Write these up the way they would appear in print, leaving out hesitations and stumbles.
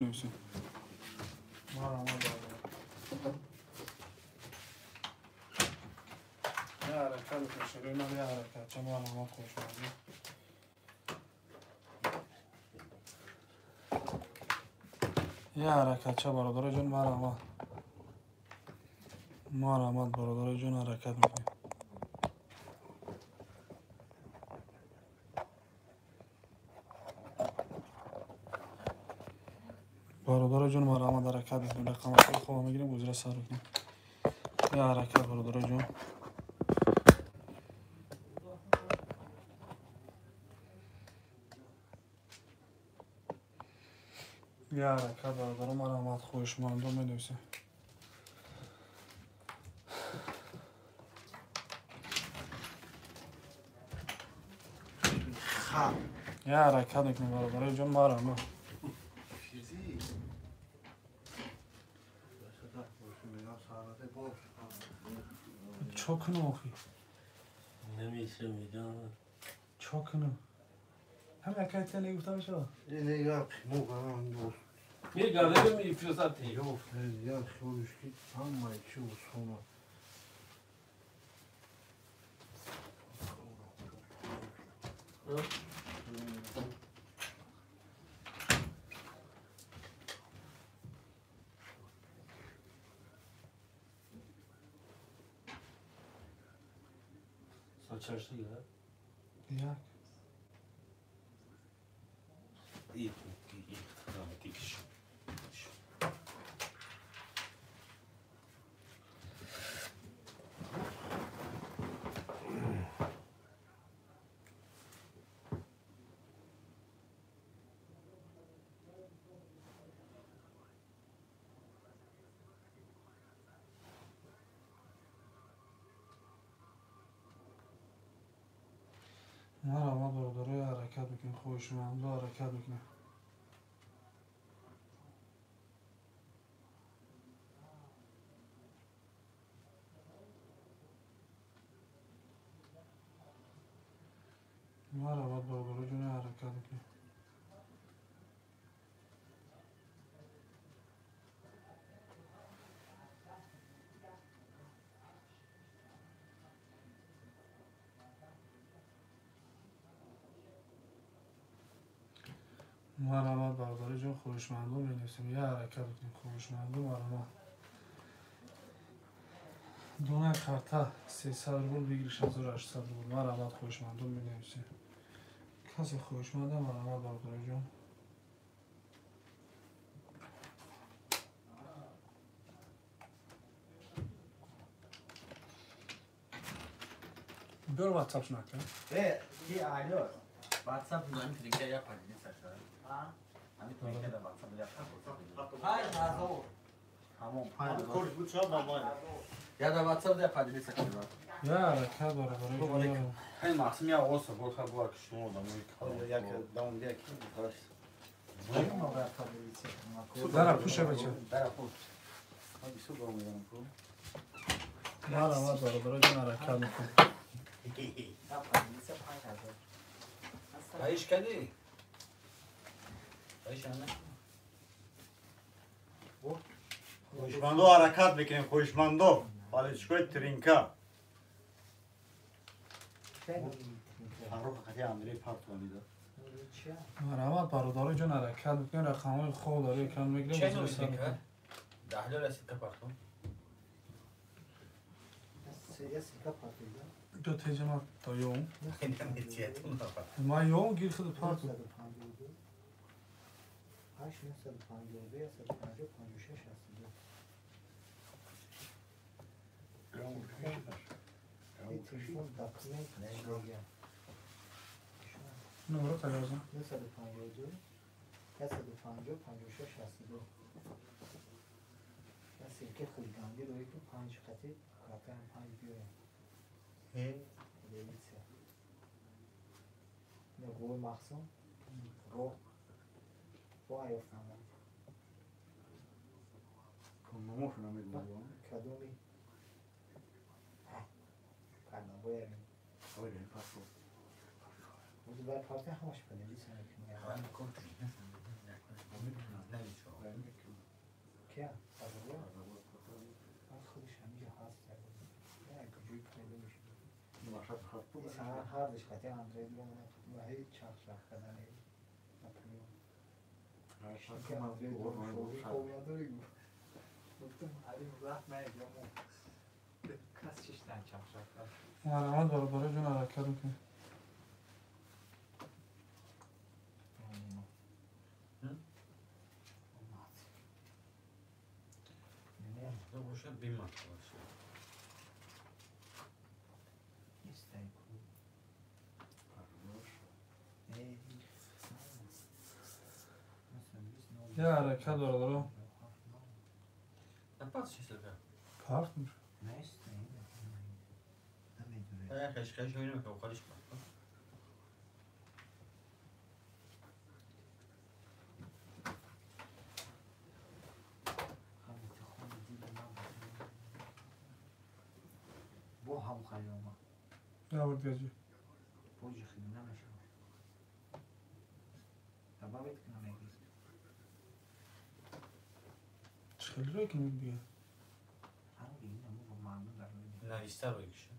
Менависем. Марҳамат, я ҳаракат мекунем, ман я ҳаракат ча. Марҳамат, хушомадед. Я ҳаракатча, бародарои ҷон, марҳамат, марҳамат, бародарои ҷон, ҳаракат мекунем. Бародарои ҷон, марҳамат, ҳаракат мекунем, рақамҳои хуб мегирем, узра сар мекунем. Я ҳаракат, бародарои ҷон. Я ҳаракат, бародаро, марҳамат, хоҳишмандо, менависем. Я ҳаракат мекунем, бародарои ҷон, марҳамат. Чо кунам охи? Намеша медонам. Чо кунам? Ҳам якай тя гуфта мешава? Мегардем, мефирсати. Ҳамаи чи усуна. Соат чашти я? Як. И и тикш. Марҳамат, бародарои, ҳаракат мекунем, хоҳишмандо, ҳаракат мекунем. Марҳамат, бародарои ҷон, ҳаракат мекунем. Марҳамат, бародари ҷон, хоҳишмандо, менависем. Я ҳаракат мекунем, хоҳишмандо, марҳамат. Дона карта 300 рубл, выигрыш 1800 рубл. Марҳамат, хоҳишмандо, менависем. Касе хоҳишманда, марҳамат, бародари ҷон. Биёр ватсап шунака. Э, ки алё. WhatsApp ҳамин тринка я поделиться шуда. Ҳамин тринка да WhatsApp я поделиться. 5000. Ҳамон 5000. Я да WhatsApp я поделиться кардам. Я ҳаракат, бародари ҷон. Ҳай мақсим я оса бол ха бо ки шумо одамои Як давом як хорош. Дара пуша, бача. Дара пуш. Ма бису бо мезанам ку. Марҳамат, бародари ҷон, ҳаракат мекунем. Я поделиться 5000. Раиш кади? Раиш ана? Хоҳишмандо, ҳаракат мекунем, хоҳишмандо. Паличкои тринка. Фаррух қати Андрей партуанида. Марҳамат, бародари ҷон, ҳаракат мекунем, рақамҳои хуб дар экран мегирем. Чен узра сар тринка? мекунем. Даҳлё расидка партум. Я сика партида. Ду теҷама то ём. Намечиятун. Ма ём гир худ парту. 952 8 952 150 56 62. Телефон документ дигар. Номро таляза. 952 150 56 62. Я силки хулиганди рӯи ки панҷ қати картаям панҷ биёем. Милиция. Не гӯи махсум ро ро аёфтанам. Номошо намедонам. Кадоми карнабоями. Ози баъд парта ҳамаш поделиться мекунем. Кия? Худаш ҳамиҷа ҳаст. Куҷои пайдо мешуд? Ҳардаш қати Андрей ва ҳеҷ чах-чах кардани. Марҳамат бародаро ҷон, ҳаракат мекунем. Я ҳаракат бародаро. Парт мешавад. Гаҷи. Чӣ хеле рой кунем дига? Нависта рой киша.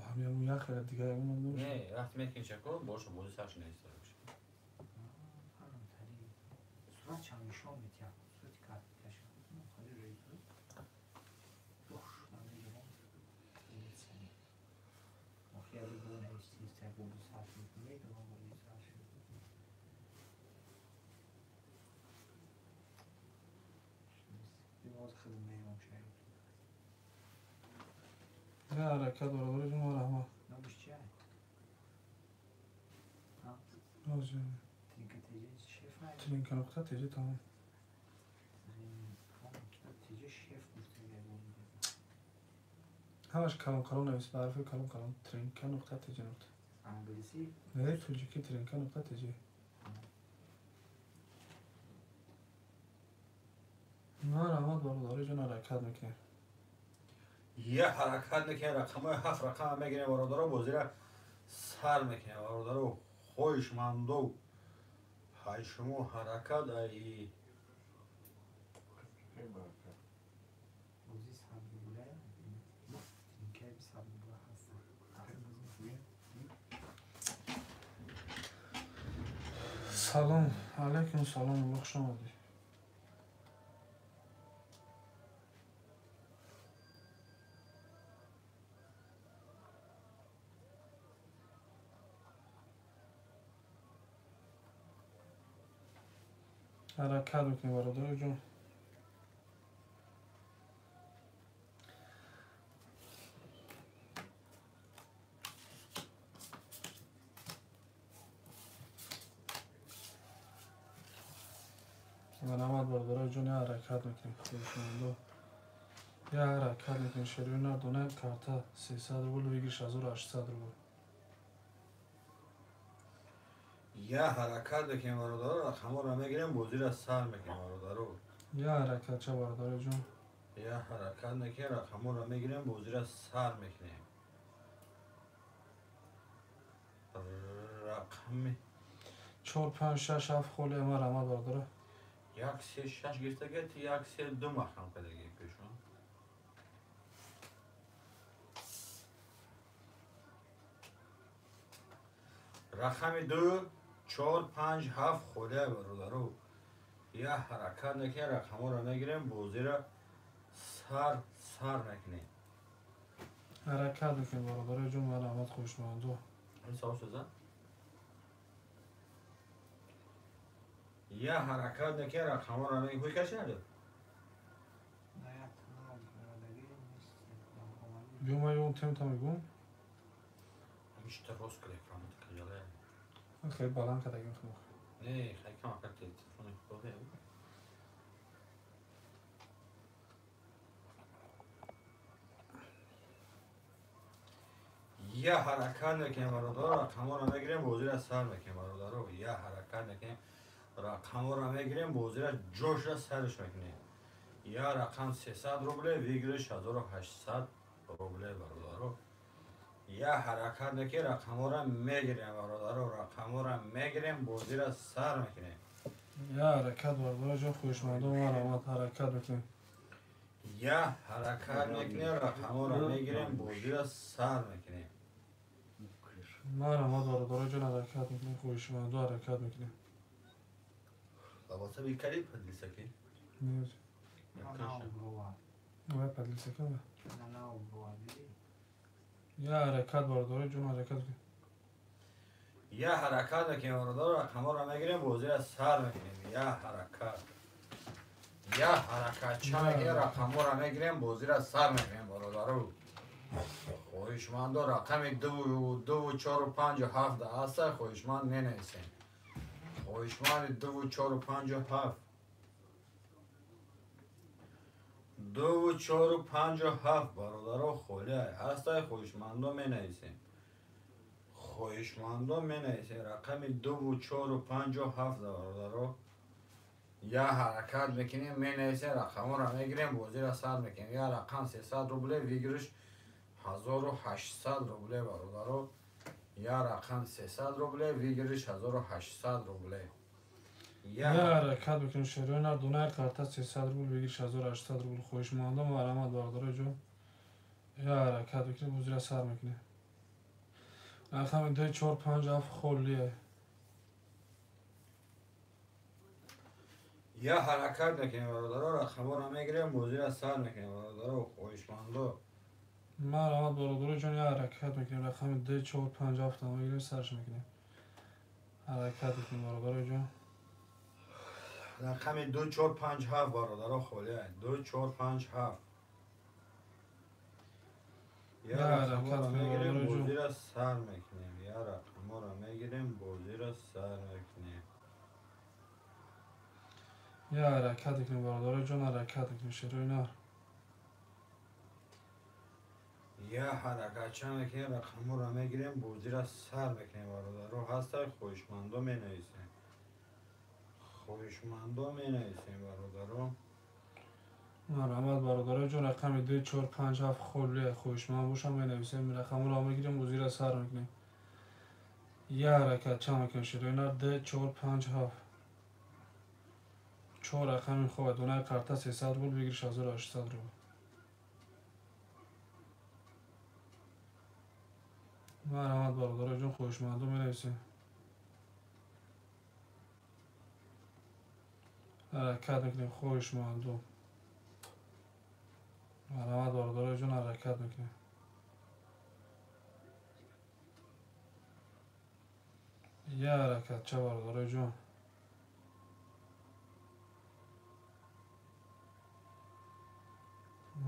Ҳамин як хеле дига ягон намешавад. Не, вақте мекунӣ чако, боша бози сарш нависта рой киша. Я ҳаракат бародаро ҷон, марҳамат. Тринка нуқта теҷ тамом. Ҳамаш калон калон навис, ба ҳарфи калон калон. Тринка нуқта теҷ нуқта. Не, тоҷикӣ тринка нуқта теҷ. Марҳамат бародаро ҷон, ҳаракат мекунем. Я ҳаракат мекунем, рақамҳои ҳафт рақам мегирем бародаро, бозира сар мекунем бародаро. Хоҳишмандо, ҳай шумо ҳаракат ай. Салом алайкум, салом, хуш омадед. Ҳаракат мекунем бародаро ҷон. Марҳамат бародаро ҷон, я ҳаракат мекунем. Худшумондо я ҳаракат мекунем. Шеруи нардона карта 300 рубл, выигрыш 1800 рубл. Я ҳаракат мекунем бародаро, рақамҳоро мегирем, бозиро сар мекунем бародаро. Я ҳаракат ча бародаро ҷон. Я ҳаракат мекунем, рақамҳоро мегирем, бозиро сар мекунем. Рақами 4 5 6 7 холе. Марҳамат бародаро. 1 3 6 гирифта гирифт, 1 3 2 маҳкам кардаги пешон. Рақами 2 4 5 7 холе бародаро. Я ҳаракат мекунем, рақамҳоро мегирем, бозиро сар мекунем. Ҳаракат мекунем бародаро ҷон, марҳамат хушмандо. Ҳамин савол соза? Я ҳаракат мекунем, рақамҳоро мегирем. Ҳуй каши надод? Биё ман ё тем та мегӯм. Ҳамин рост кар экран каҷале. Хеле баланд кардагим худо. Не, хеле кам акар телефони худо. Я ҳаракат мекунем бародаро, рақамҳоро мегирем, бозиро сар мекунем бародаро. Я ҳаракат мекунем, рақамҳоро мегирем, бозиро ҷошро сарш мекунем. Я рақам 300 рубле, выигрыш 1800 рубле бародаро. Я ҳаракат мекунем, рақамҳоро мегирем бародаро, рақамҳоро мегирем, бозиро сар мекунем. Я ҳаракат бародаро ҷон, хоҳишмандо, марҳамат, ҳаракат мекунем. Я ҳаракат мекунем, рақамҳоро мегирем, бозиро сар мекунем. Марҳамат бародаро ҷон, ҳаракат мекунем, хоҳишмандо, ҳаракат мекунем. Лабаса бикари подлиса ки? Не. Вай подлиса ки? Я ҳаракат бародаро ҷон, ҳаракат мекунем. Я ҳаракат мекунем бародаро, рақамҳоро мегирем, бозиро сар мекунем. Я ҳаракат. Я ҳаракат ча мекунем, рақамҳоро мегирем, бозиро сар мекунем бародаро. Хоҳишмандо рақами 2, 2, 4, 5, 7 ҳаста, хоҳишманд менависем. Хоҳишманди 2, 4, 5, 7. 2, 4, 5, 7 бародаро холия ҳаста, хоҳишмандо менависем. Хоҳишмандо менависем рақами 2, 4, 5, 7 бародаро. Я ҳаракат мекунем, менависем, рақамҳоро мегирем, бозиро сар мекунем. Я рақам 300 рубле, выигрыш 1800 рубле бародаро. Я рақам 300 рубле, выигрыш 1800 рубле. Я ҳаракат мекунем шерои нар, дунаи карта 300 рубл, выигрыш 1800 рубл. Хоҳишмандо марҳамат бародаро ҷон. Я ҳаракат мекунем, бозиро сар мекунем. Рақами 2, 4, 5, 7 холия. Я ҳаракат мекунем бародаро, рақамҳоро мегирем, бозиро сар мекунем бародаро, хоҳишмандо. Марҳамат бародаро ҷон, я ҳаракат мекунем, рақами 2, 4, 5, 7 мегирем, сарш мекунем. Ҳаракат мекунем бародаро ҷон. Рақами 2, 4, 5, 7 бародаро холия. 2, 4, 5, 7. Я рақамҳоро мегирем, бозиро сар мекунем. Я рақамҳоро мегирем, бозиро сар мекунем. Я ҳаракат мекунем бародаро ҷон, ҳаракат мекунем шерои нар. Я ҳаракатча мекунем, рақамҳоро мегирем, бозиро сар мекунем бародаро. Ҳаста, хоҳишмандо менависем. Хоҳишмандо менависем бародаро. Марҳамат бародаро ҷон, рақами 2, 4, 5, 7 холия. Хоҳишманд бошам менависем, рақамҳоро мегирем, бозиро сар мекунем. Я ҳаракатча мекунем шерои нар, 2, 4, 5, 7. 4 рақами хоб, дунаи карта 300 рубл, выигрыш 1800 рубл. Марҳамат бародаро ҷон, хоҳишмандо менависем. Ҳаракат мекунем, хоҳишмандо. Марҳамат бародаро ҷон, ҳаракат мекунем. Я ҳаракатча бародаро ҷон.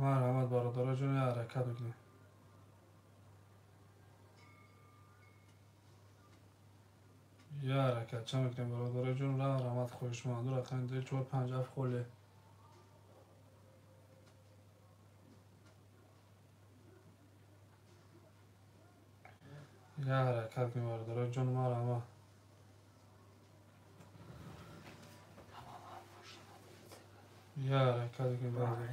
Марҳамат бародаро ҷон, я ҳаракат мекунем. Я ҳаракатча мекунем бародаро ҷон, марҳамат хоҳишмандо, рақами 2, 4, 5, 7 холия. Я ҳаракат кунем бародаро ҷон, марҳамат. Я ҳаракат кунем бародаро.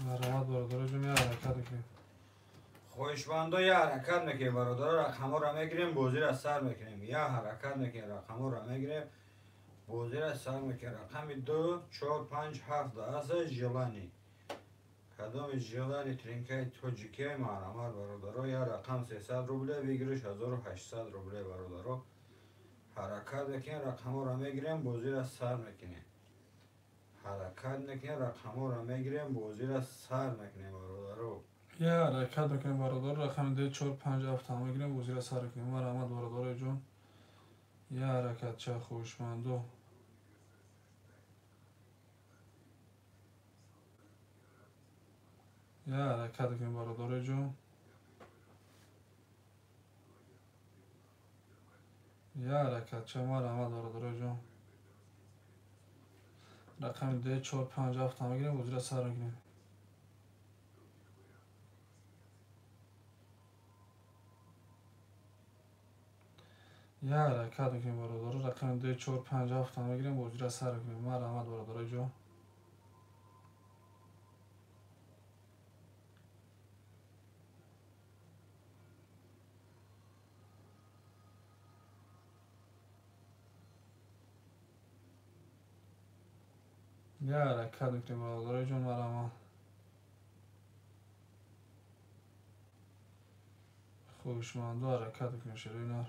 Марҳамат бародаро ҷон, я ҳаракат мекунем. Хоҳишмандо я ҳаракат мекунем бародаро, рақамҳоро мегирем, бозиро сар мекунем. Я ҳаракат мекунем, рақамҳоро мегирем, бозиро сар мекунем. Рақами 2, 4, 5, 7 ҳаста, желани. Кадоми желани тринкаи тоҷикия, марҳамат бародаро. Я рақам 300 рубле, выигрыш 1800 рубле бародаро. Ҳаракат мекунем, рақамҳоро мегирем, бозиро сар мекунем. Ҳаракат мекунем, рақамҳоро мегирем, бозиро сар мекунем бародаро. Я ҳаракат мекунем бародаро, рақами 2, 4, 5, 7 мегирем, бозиро сар мекунем. Марҳамат бародаро ҷон. Я ҳаракатча хоҳишмандо. Я ҳаракат мекунем бародаро ҷон. Я ҳаракатча, марҳамат бародаро ҷон. Рақами 2, 4, 5, 7 мегирем, бозиро сар мекунем. Я ҳаракат мекунем бародаро, рақами 2, 4, 5, 7 мегирем, бозиро сар мекунем. Марҳамат бародаро ҷон. Я ҳаракат мекунем бародарои ҷон, марҳамат. Хоҳишмандо ҳаракат мекунем шерои нар.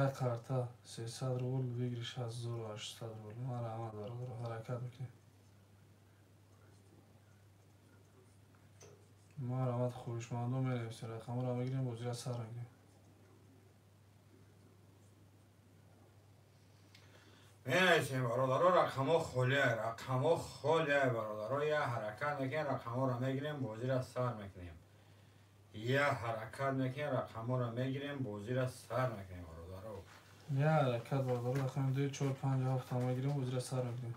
Як карта 300 рубл, выигрыш 1800 рубл. Марҳамат бародаро, ҳаракат мекунем. Марҳамат хоҳишмандо менависем, рақамҳоро мегирем, бозиро сар мекунем. Менависем бародаро, рақамҳо холия, рақамҳо холия бародаро. Я ҳаракат мекунем, рақамҳоро мегирем, бозиро сар мекунем. Я ҳаракат мекунем, рақамҳоро мегирем, бозиро сар мекунем бародаро. Я ҳаракат бародаро, рақами 2 4 5 7 мегирем, бозиро сар мекунем.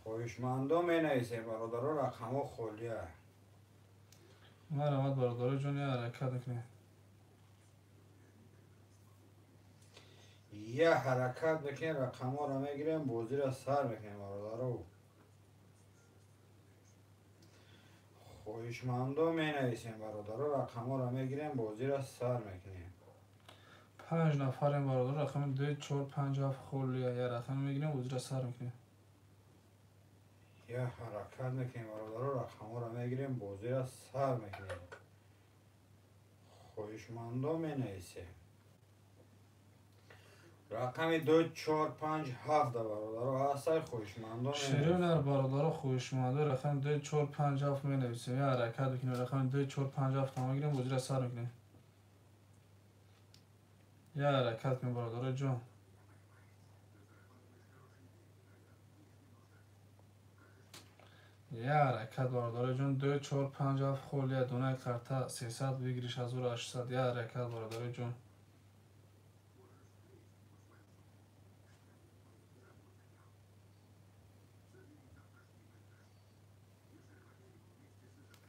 Хоҳишмандо менависем бародаро, рақамҳо холия. Марҳамат бародаро ҷон, я ҳаракат мекунем. Я ҳаракат мекунем, рақамҳоро мегирем, бозиро сар мекунем бародаро. Хоҳишмандо менависем бародаро, рақамҳоро мегирем, бозиро сар мекунем. 5 нафарем бародаро, рақами 2 4 5 7 холия. Я рақам мегирем, бозиро сар мекунем. Я ҳаракат мекунем бародаро, рақамҳоро мегирем, бозиро сар мекунем. Хоҳишмандо менависем. Рақами 2 4 5 7 бародаро ҳастай, хоҳишмандо шеринар бародаро, хоҳишмандо рақами 2 4 5 7 менависем. Я ҳаракат мекунем, рақами 2 4 5 7 мегирем, бозиро сар мекунем. Я ҳаракат кунем бародаро ҷон. Я ҳаракат бародаро ҷон, 2 4 5 7 холия, донаи карта 300, выигрыш 1800. Я ҳаракат бародаро ҷон.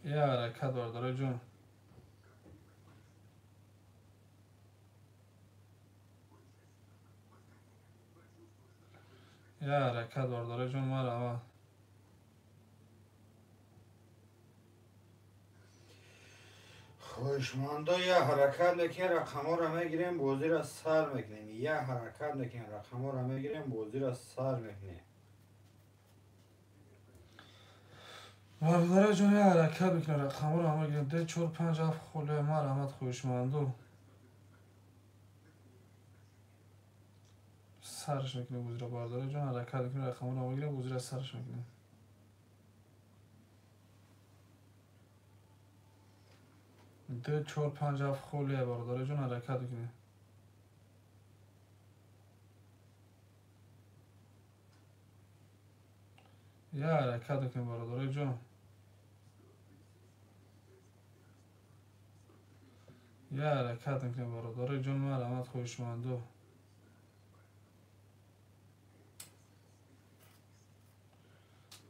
Я ҳаракат бародаро ҷон. Я ҳаракат бародаро ҷон, марҳамат. Хоҳишмандо я ҳаракат мекунем, рақамҳоро мегирем, бозиро сар мекунем. Я ҳаракат мекунем, рақамҳоро мегирем, бозиро сар мекунем. Бародаро ҷон, я ҳаракат мекунем, рақамҳоро мегирем. 2 4 5 7 холия, марҳамат хоҳишмандо. Сарш мекунем бозиро бародаро ҷон, ҳаракат мекунем, рақамҳоро мегирем, бозиро сарш мекунем. 2 4 5 7 холия бародаро ҷон, ҳаракат мекунем. Я ҳаракат мекунем бародаро ҷон. Я ҳаракат мекунем бародаро ҷон, марҳамат хоҳишмандо.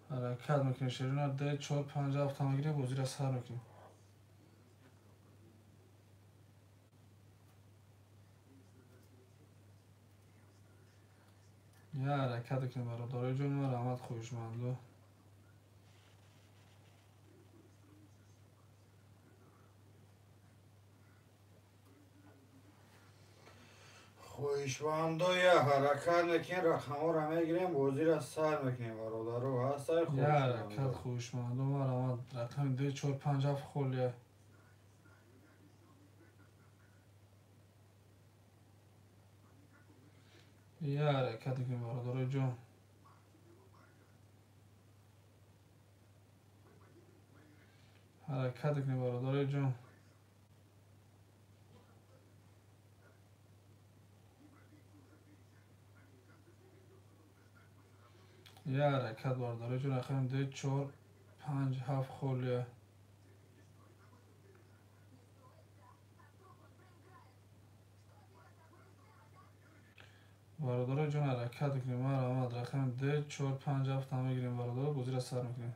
Ҳаракат мекунем шерина, 2 4 5 7 мегирем, бозиро сар мекунем. Я ҳаракат мекунем бародарои ҷон, марҳамат хоҳишмандо. Хоҳишмандо я ҳаракат мекунем, рақамҳоро мегирем, бозиро сар мекунем бародаро. Ҳастай Я ҳаракат хоҳишмандо, марҳамат. Рақами 2 4 5 7 холия. Я ҳаракат мекунем бародарои ҷон. Ҳаракат мекунем бародарои ҷон. Я ҳаракат бародарои ҷон, рақами 2 4 5 7 холия. Бародаро ҷон, ҳаракат мекунем, марҳамат. Рақами 2 4 5 7 мегирем бародаро, бозиро сар мекунем.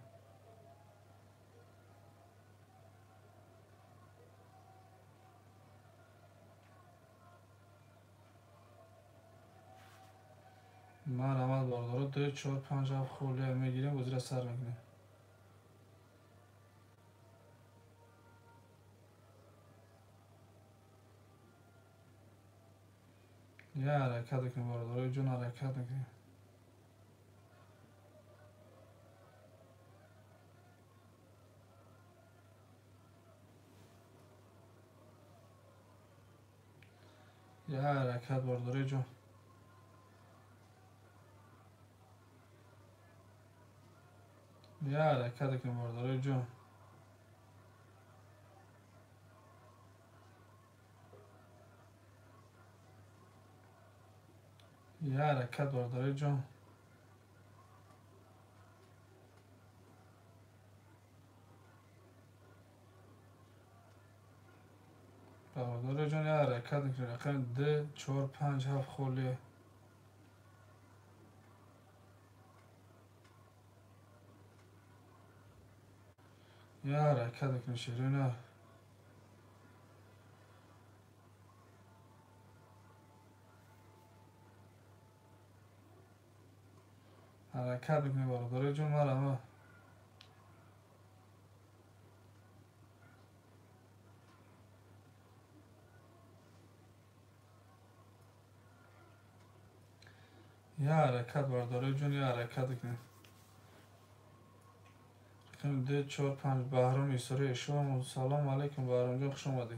Марҳамат бародаро, 2 4 5 7 холия мегирем, бозиро сар мекунем. Я ҳаракат мекунем, бародарои ҷон, ҳаракат мекунем. Я ҳаракат, бародарои ҷон. Я ҳаракат мекунем, бародарои ҷон. Я ҳаракат, бародарои ҷон. Бародарои ҷон, я ҳаракат мекунем. Рақами 2, 4, 5, 7 холия. Я ҳаракат мекунем, ширина. Ҳаракат мекунем, бародарои ҷон, марама. Я ҳаракат, бародарои ҷон, я ҳаракат мекунем. Рақами 2, 4, 5 Баҳром Исори Ишом. Салом алейкум, Баҳромҷон, хуш омадӣ.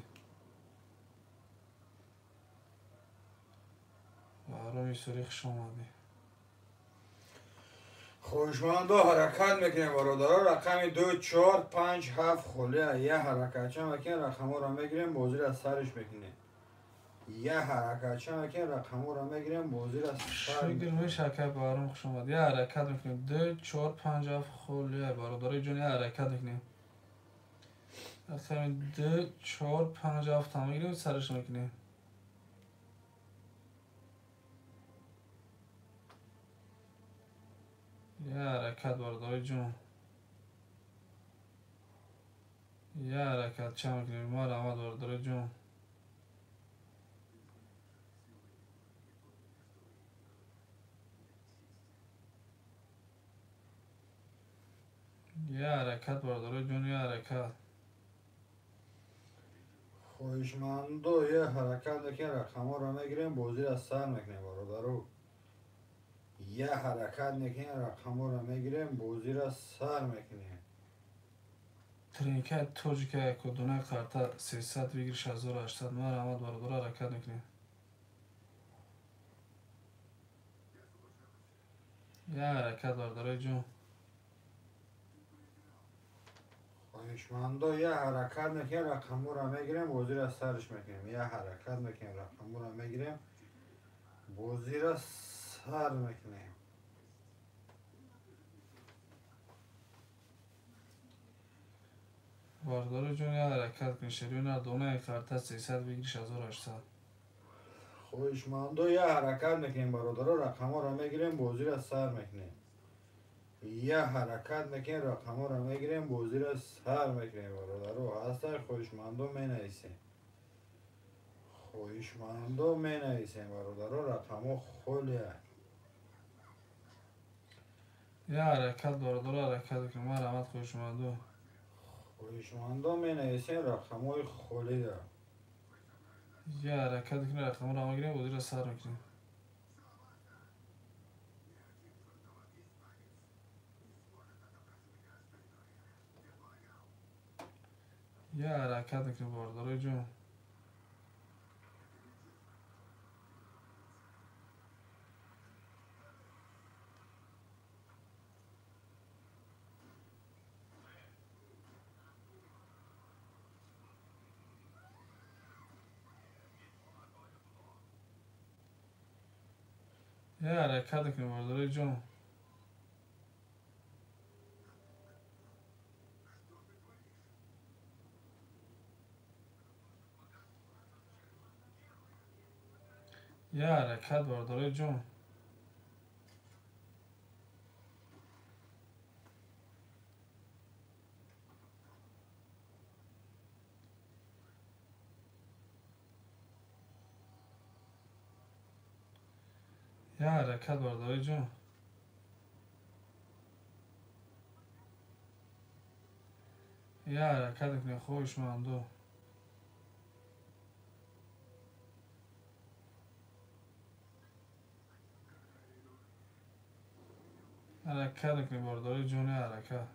Баҳром Исори, хуш омадӣ. Хоҳишмандо ҳаракат мекунем, бародаро. Рақами 2, 4, 5, 7 холия. Я ҳаракатча мекунем, рақамҳоро мегирем, бозиро сариш мекунем. Я ҳаракатча мекунем, рақамҳоро мегирем, бозиро сар. Шукр мешакай, Баҳром, хуш омад. Я ҳаракат мекунем. 2, 4, 5, 7 холия, бародарои ҷон, я ҳаракат мекунем. Рақами 2, 4, 5, 7 там мегирем, сариш мекунем. Я ҳаракат, бародарои ҷон. Я ҳаракат ча мекунем, марҳамат, бародарои ҷон. Я ҳаракат, бародарои ҷон, я ҳаракат. Хоҳишмандо я ҳаракат мекунем, рақамҳоро мегирем, бозиро сар мекунем, бародаро. Я ҳаракат мекунем, рақамҳоро мегирем, бозиро сар мекунем. Тринка тоҷика якудуна карта 300 выигрыш 1800. Марҳамат, бародаро, ҳаракат мекунем. Я ҳаракат, бародарои ҷон. Хоҳишмандо я ҳаракат мекунем, рақамҳоро мегирем, бозиро сариш мекунем. Я ҳаракат мекунем, рақамҳоро мегирем, бозиро сар мекунем. Бародарои ҷон, я ҳаракат кунед. Ширина донаи карта 300 выигрыш 1800. Хоҳишмандо я ҳаракат мекунем, бародаро, рақамҳоро мегирем, бозиро сар мекунем. Я ҳаракат мекунем, рақамҳоро мегирем, бозиро сар мекунем, бародаро. Ҳастай, хоҳишмандо менависем. Хоҳишмандо менависем, бародаро, рақамҳо холия. Я ҳаракат, бародаро, ҳаракат мекунем. Марҳамат, хоҳишмандо. Хоҳишмандо менависем рақамҳои холида. Я ҳаракат мекунем, рақамҳоро мегирем, бозиро сар мекунем. Я ҳаракат мекунем, бародарои ҷон. Я ҳаракат мекунем, бародарои ҷон. Я ҳаракат, бародарои ҷон. Я ҳаракат, бародарои ҷон. Я ҳаракат мекунем, хоҳишмандо. Ҳаракат мекунем бародарои ҷони, ҳаракат.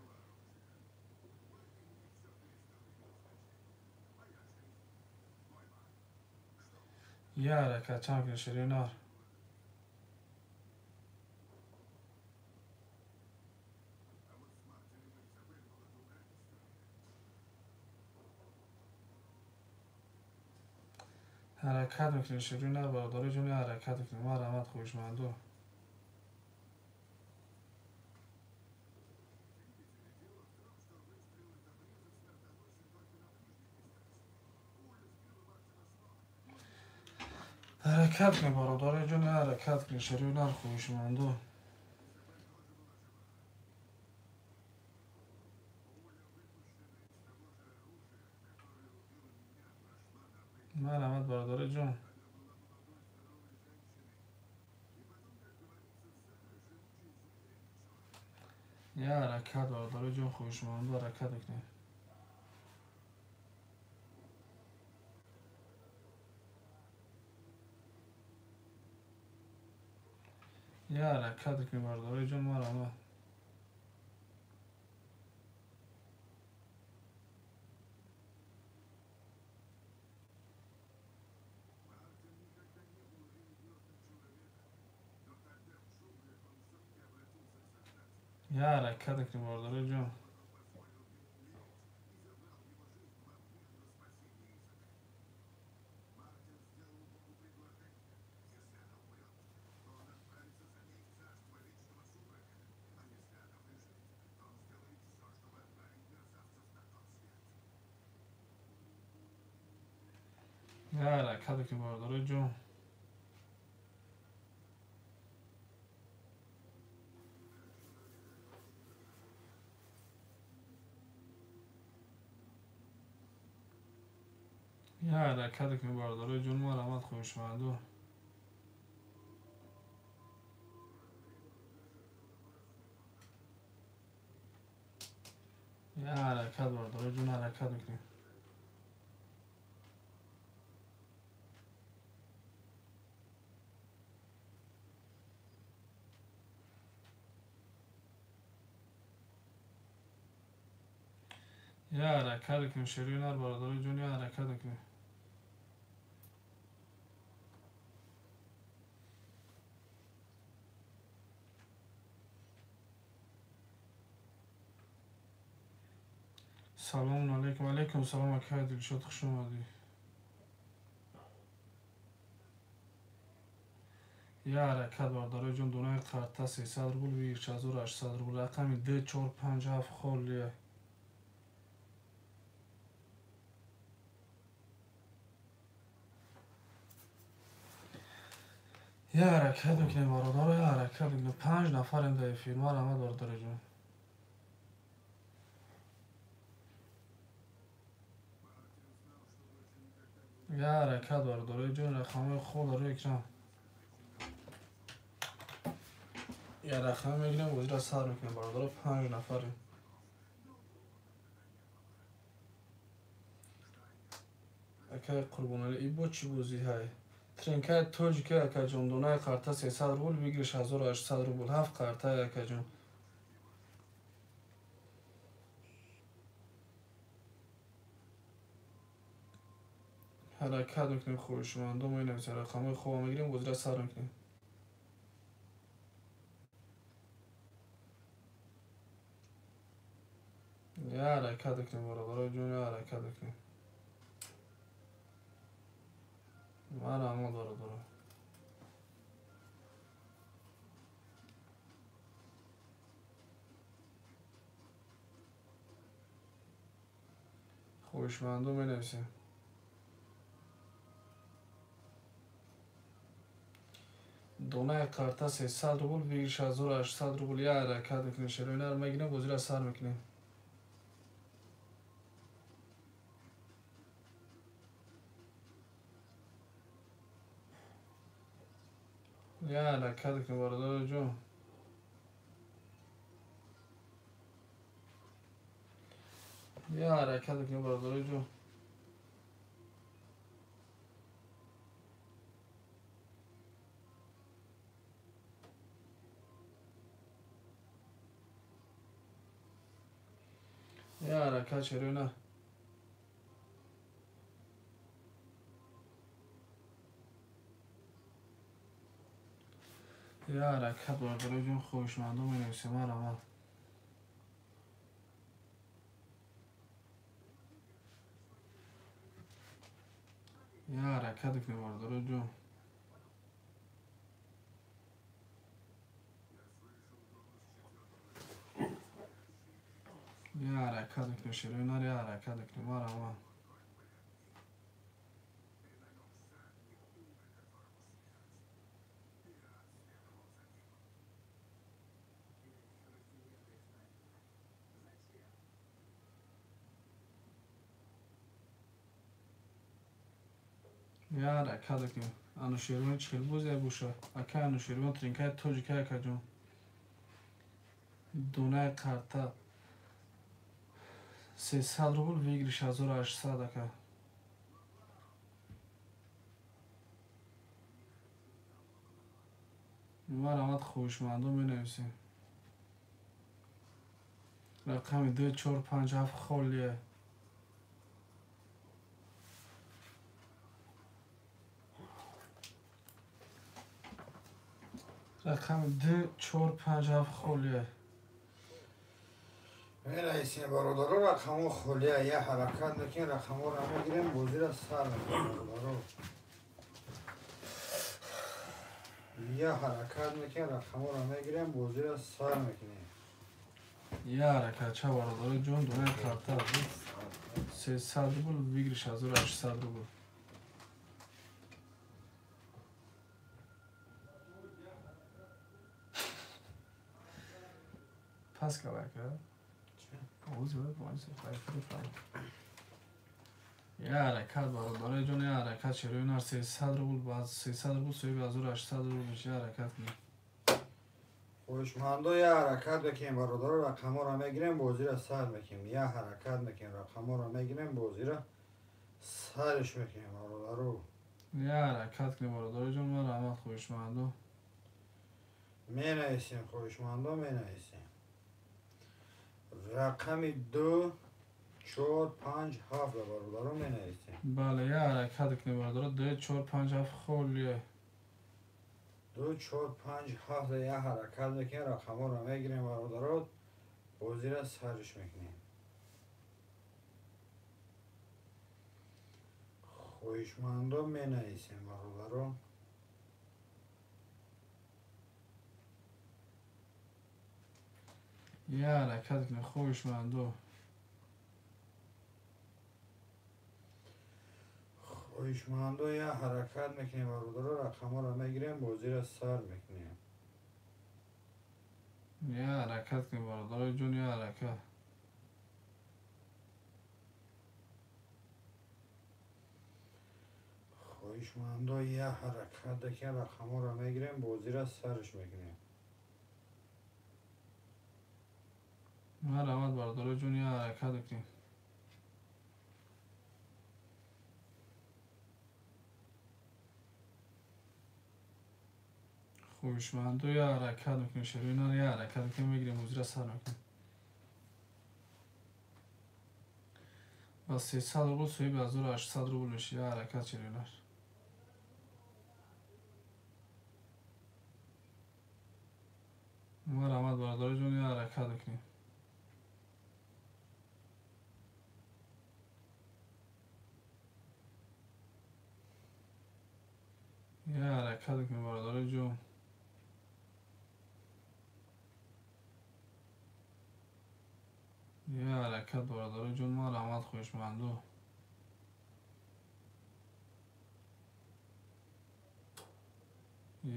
Я ҳаракат чанд мекунем шири нар. Ҳаракат мекунем шири нар бародарои ҷони, ҳаракат мекунем. Марҳамат хоҳишмандо. Ҳаракат кунем бародарои ҷон, ҳаракат кунем шири нар хоҳишмандо. Марҳамат бародарои ҷон. Я ҳаракат бародарои ҷон, хоҳишмандо ҳаракат мекунем. Я ҳаракат мекунем бародарои ҷон, марҳамат. Я ҳаракат мекунем бародарои ҷон. Я ҳаракат мекунем бародарои ҷон. Я ҳаракат мекунем бародарои ҷон, марҳамат хоҳишмандо. Я ҳаракат бародарои ҷон, ҳаракат мекунем. Я ҳаракат мекунем шири нар бародарои ҷон, я ҳаракат мекунем. Салому алайкум. Алайкум салом акай Дилшод, хуш омадӣ. Я ҳаракат бародарои ҷон, донаи қарта 300 рубл, 1800 рубл, рақами 2 4 5 7 холия. Я ҳаракат мекунем бародаро, я ҳаракат мекунем. 5 нафарем дар эфир. Марҳамат бародарои ҷон. Я ҳаракат бародарои ҷон, рақамҳои хол дар рӯи экран. Я рақам мегирем, бозиро сар мекунем бародаро, 5 нафарем. Акай Қурбоналӣ, и бо чӣ бозӣ ҳай? Тринкаи тоҷика акаҷон, донаи қарта 300 рубл, выигрыш 1800 рубл, 7 қарта акаҷон. Ҳаракат мекунем хоҳишмандо, мо инависем рақамҳои хуб мегирем, бозиро сар мекунем. Я ҳаракат мекунем бародарои ҷон, я ҳаракат мекунем. Марҳамат бародаро. Хоҳишмандо менависем. Донаи қарта 300 рубл, выигрыш 1800 рубл. Я ҳаракат мекунем шерои нар мегирем, бозиро сар мекунем. Я ҳаракат мекунем бародарои ҷон. Я ҳаракат мекунем бародарои ҷон. ҳаракат шерӯна. Я ҳаракат бародарои ҷон, хоҳишмандо менависем, марҳамат. Я ҳаракат кунед бародарои ҷон. Я ҳаракат кунед шерӯна, я ҳаракат кунед, марҳамат. Я ҳаракат кунем. Анушервон чӣ хел бозе боша? Ака Анушервон тринкаи тоҷика акаҷон. Дунаи карта 300 рубл, выигрыш 1800 ака. Марҳамат, хоҳишмандо менависем. Рақами 2 4 5 7 холия. Рақами 2 4 5 7 холия. Менависем бародаро, рақамҳо холия. Я ҳаракат мекунем, рақамҳоро мегирем, бозиро сар мекунем бародаро. Я ҳаракат мекунем, рақамҳоро мегирем, бозиро сар мекунем. Я ҳаракат ча бародаро ҷон, дунаи карта 300 рубл, выигрыш 1800 рубл. Пас калака. Я ҳаракат бародарои ҷон, я ҳаракат шерои нар 300 рубл, баъд 300 рубл соҳиби 1800 рубл меши. Я ҳаракат кунед. Хоҳишмандо, я ҳаракат мекунем бародаро, рақамҳоро мегирем, бозиро сар мекунем. Я ҳаракат мекунем, рақамҳоро мегирем, бозиро сарш мекунем бародаро. Я ҳаракат кунем бародарои ҷон, марҳамат хоҳишмандо. Менависем хоҳишмандо, менависем. Рақами 2 4 5 7 бародаро менависем. Бале, я ҳаракат кунем бародаро, 2 4 5 7 холия. 2 4 5 7 я ҳаракат мекунем, рақамҳоро мегирем бародаро, бозиро сарш мекунем. Хоҳишмандо менависем бародаро. Я ҳаракат кунед хоҳишмандо. Хоҳишмандо, я ҳаракат мекунем бародаро, рақамҳоро мегирем, бозиро сар мекунем. Я ҳаракат кунед бародарои ҷон, я ҳаракат. Хоҳишмандо, я ҳаракат мекунем, рақамҳоро мегирем, бозиро сарш мекунем. Марҳамат бародарои ҷон, я ҳаракат кунем. Хоҳишмандо, я ҳаракат мекунем, шерои нар, я ҳаракат мекунем, мегирем, бозиро сар мекунем. Ба 300 рубл соҳиби 1800 рубл меши. Я ҳаракат шерои нар. Марҳамат бародарои ҷон, я ҳаракат мекунем. Я ҳаракат мекунем бародарои ҷон. Я ҳаракат бародарои ҷон, марҳамат хоҳишмандо.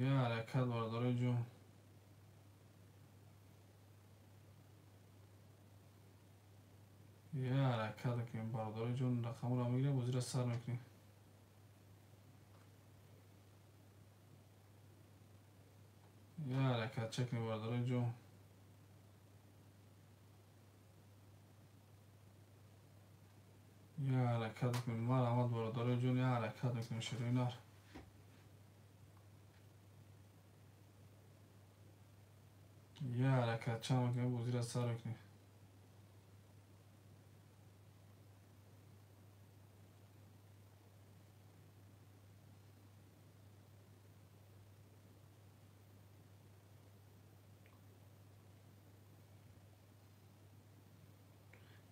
Я ҳаракат бародарои ҷон. Я ҳаракат мекунем бародарои ҷон, рақамҳоро мегирем, бозиро сар мекунем. Я ҳаракат чек кунем бародарои ҷон. Я ҳаракат мекунем, марҳамат бародарои ҷон, я ҳаракат мекунем шерои нар. Я ҳаракат чанд мекунем, бозиро сар мекунем.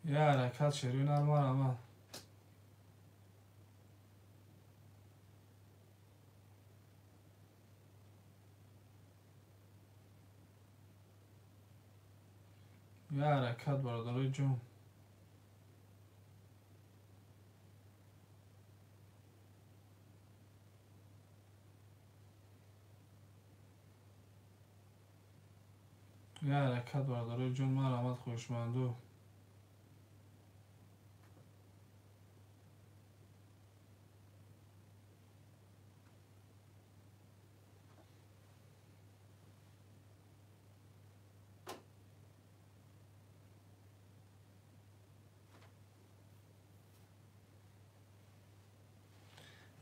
Я ҳаракат шерои нар марҳамат. Я ҳаракат бародарои ҷон. Я ҳаракат бародарои ҷон, марҳамат хоҳишманду.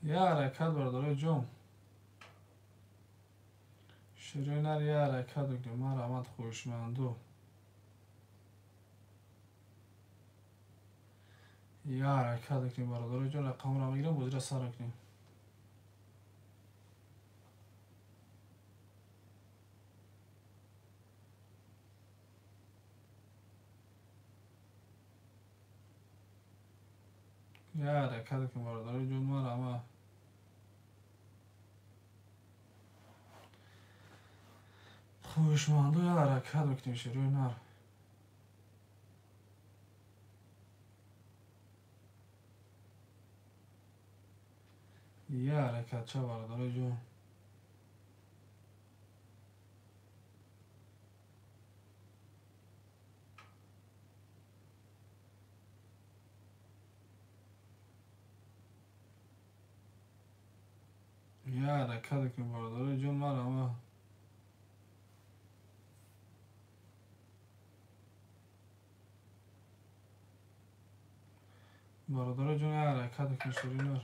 Я ҳаракат бародарои ҷон. Шерои нар я ҳаракат мекунем, марҳамат хоҳишманду. Я ҳаракат мекунем бародарои ҷон, рақамро мегирем, бозиро сар мекунем. Я ҳаракат мекунем бародарои ҷон, марҳамат. Хоҳишманду я ҳаракат мекунем шерои нар. Я ҳаракатча бародарои ҷон. Я ҳаракат мекунем бародарои ҷон, марҳамат. Бародарои ҷон, я ҳаракат мекунем шерои нар.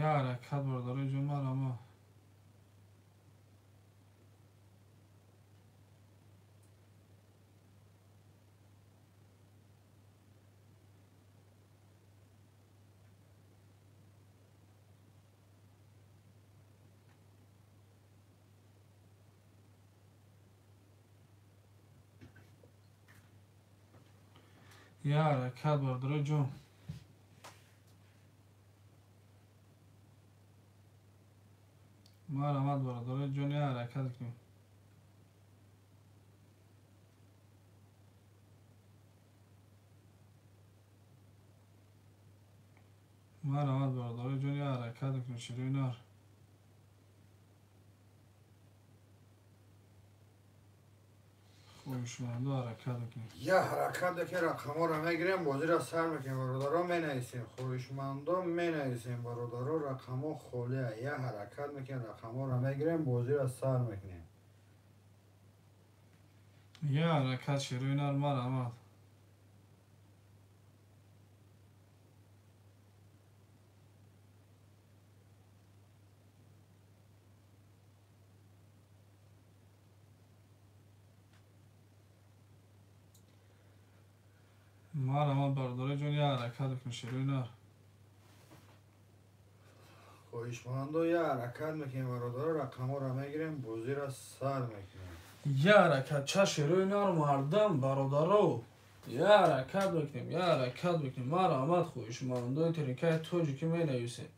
Я ҳаракат бародарои ҷон, марҳамат. Я ҳаракат бародарои ҷон. Марҳамат бародарои ҷон, я ҳаракат кунем. Марҳамат бародарои ҷон, я ҳаракат кунем шерои нар. Хоҳишманду ҳаракат мекунем. Я ҳаракат мекунем, рақамҳоро мегирем, бозиро сар мекунем бародаро, менависем. Хоҳишмандо менависем бародаро, рақамҳо холия. Я ҳаракат мекунем, рақамҳоро мегирем, бозиро сар мекунем. Я ҳаракат шерои нар, марҳамат. Марҳамат бародарои ҷон, я ҳаракат мекунем шерои нар. Хоҳишмандо я ҳаракат мекунем бародаро, рақамҳоро мегирем, бозиро сар мекунем. Я ҳаракат ча шерои нар мардам бародаро. Я ҳаракат мекунем, я ҳаракат мекунем. Марҳамат хоҳишмандои тринкаи тоҷикӣ менависем.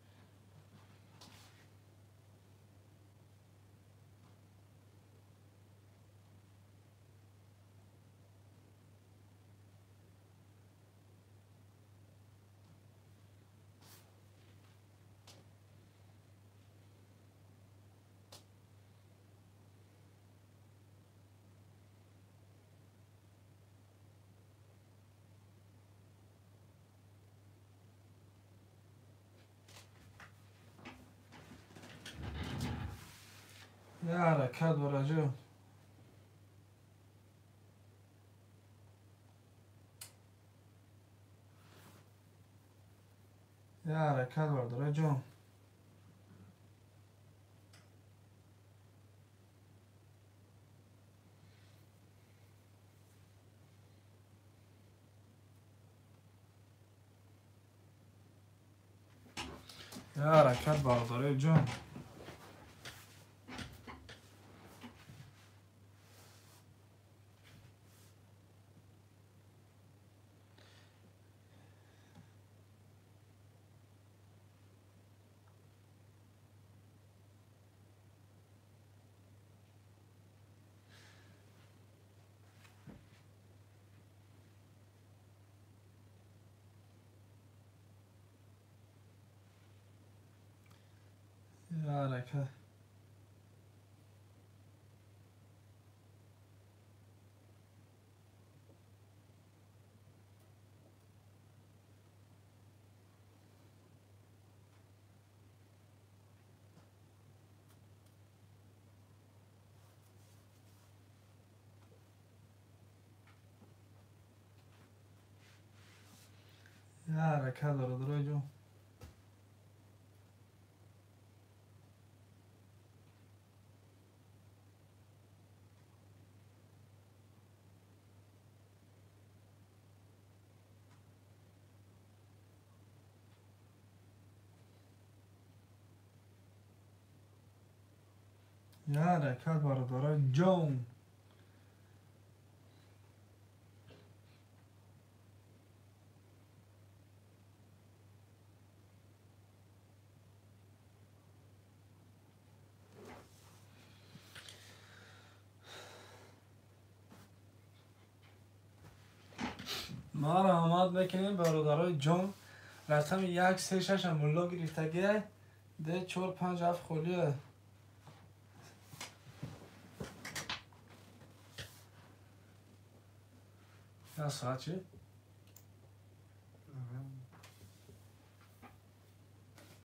Я ҳаракат бараҷо. Я ҳаракат бародарои ҷон. Ҳаракат бародарои ҷон. Ҳаракат. Ҳаракат бародарои ҷон. Ҳаракат бародарои ҷон. Марҳамат мекунем бародарои ҷон. Рақами 1 3 6 мулло гирифтагия. 2 4 5 7 холия. Я соат чи?